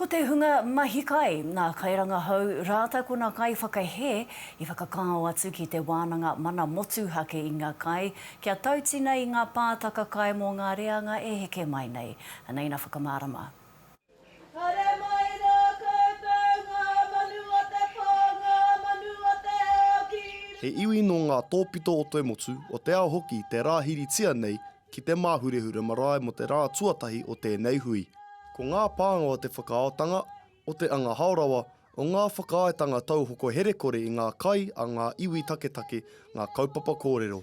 Ko te hunga mahi kai, ngā kairangahau rātou ko ngā kaiwhakahē i whakakao atu ki te wānanga mana motuhake i ngā kai kia tautina i ngā pātaka kai mō ngā reanga e heke mai nei. Anei ngā whakamārama. Haere mai rā koutou ngā manu o te pō, ngā manu o te ao ki runga. He iwi nō ngā tōpito o te motu, o te ao hoki te rāhiritia nei ki Te Māhurehure Marae mō te rā tuatahi o tēnei hui. Ko ngā pānga o te whakaaotanga, o te anga haorawa, o ngā whakaaetanga tauhoko herekore i ngā kai a ngā iwi taketake ngā kaupapa kōrero.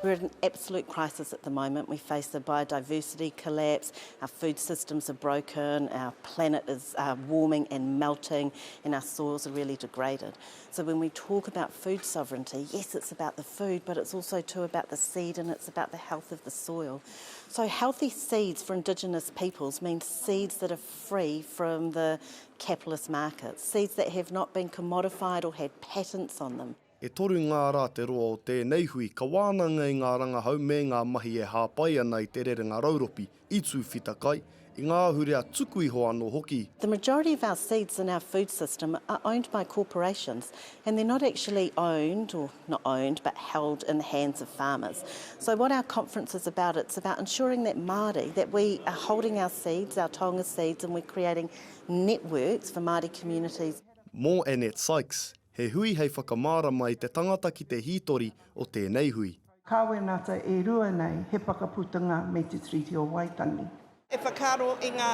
We're in an absolute crisis at the moment. We face a biodiversity collapse, our food systems are broken, our planet is warming and melting, and our soils are really degraded. So when we talk about food sovereignty, yes, it's about the food, but it's also too about the seed and it's about the health of the soil. So healthy seeds for Indigenous peoples means seeds that are free from the capitalist markets, seeds that have not been commodified or had patents on them. E toru ngā rā te roa o tēnei hui ka wānanga i ngā rangahau me ngā mahi e hāpai ana i te rerenga rauropi, i tūwhita kai, i ngā ahurea tuku iho anō hoki. The majority of our seeds in our food system are owned by corporations and they're not actually owned, or not owned, but held in the hands of farmers. So what our conference is about, it's about ensuring that Māori, that we are holding our seeds, our taonga seeds, and we're creating networks for Māori communities. Mō Annette Sykes, he hui hei whakamārama i te tangata ki te hītori o tēnei hui. Kawenata e rua nei he whakaputanga me te Tiriti o Waitangi. E whakaaro i ngā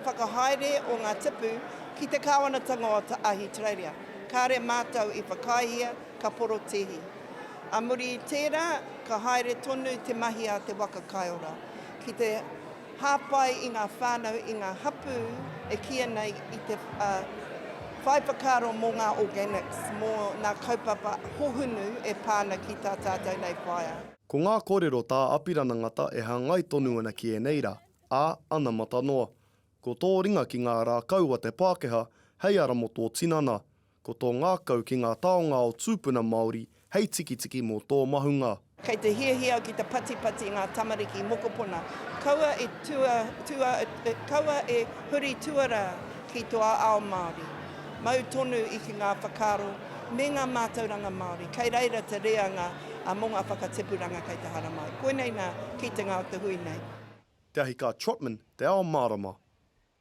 whakahaere o ngā tipu ki te kāwanatanga o Ahitereiria. Kāre mātou i whakaaehia ka porotēhi. A muri i tērā, ka haere tonu te mahi a Te Waka Kaiora ki te hāpai i ngā whānau, i ngā hapū e kīia nei i te whai whakaaro mō ngā organics, mō ngā kaupapa hohunu e pā ana ki tā tātou nei whaea. Ko ngā kōrero tā Apirana Ngata e hāngai tonu ana ki ēnei rā, ā, anamata noa. Ko tō ringa ki ngā rākau a te Pākehā hei ara mō tō tinana, Ko tō ngākau ki ngā taonga o tūpuna Māori hei tikitiki mō tō mahunga. Kei te hiahia au ki te patipati i ngā tamariki mokopuna. Kaua e tua, tua, kaua e huri tuarā ki tō ao Māori. Mau tonu i ki ngā whakaaro me ngā mātauranga Māori. Kei reira te reanga mō ngā whakatipuranga kei te haramai. Koinei nā kitenga o te hui nei. Te Ahikā Trotman, Te Ao Mārama.